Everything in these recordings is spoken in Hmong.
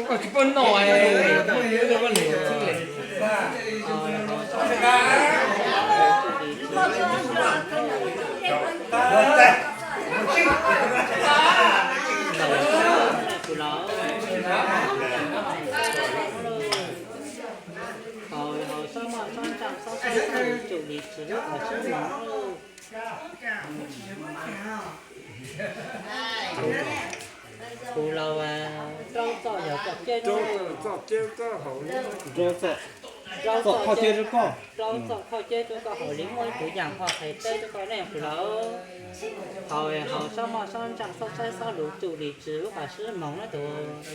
Koj tsis pub no. Hauv hauv xob moj xob ntsaj xob saib xob lus tsum li tsis lub qhov sib moov. Kuv laus, rau txoj yog koj ceb, rau txoj koj ceb rau koj, rau txoj koj ceb rau koj haus li muaj ib tug yam ho qhais teb rau koj ne kuv laus. Hauv hauv xob moj xob ntsaj xob saib xob lus tsum li tsis lub qhov sib moov na tus.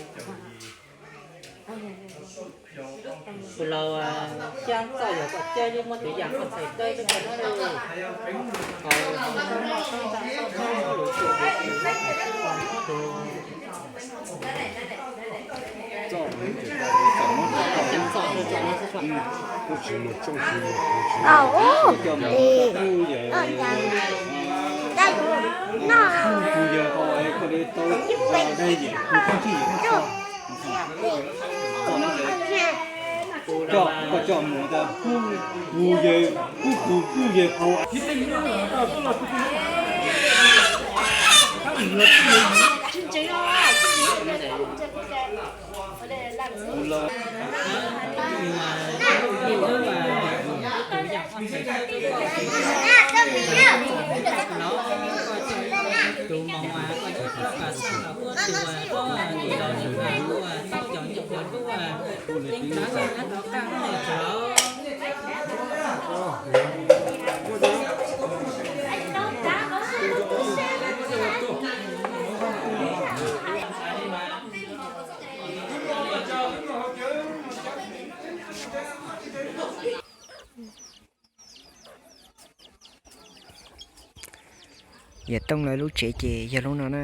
Kuv laus, xya txoj yog koj ceb li muaj tus yam koj txhais teb rau koj na. Hauv xob moj xob ntsaj xob saib xob lus tsum li tsis lub qhov sib moov na tus. Koj coj mus tas kuj yawg, kuj tus kuj yawg hauv. Tus moos koj cov tub pas xaj los kuj tus tuaj tus los nim kuj tau cov nyuam cov hlub, yeej txav noj nyob rov qab no cov. Yawm Tooj lawv lub tsev ces yog lub no na.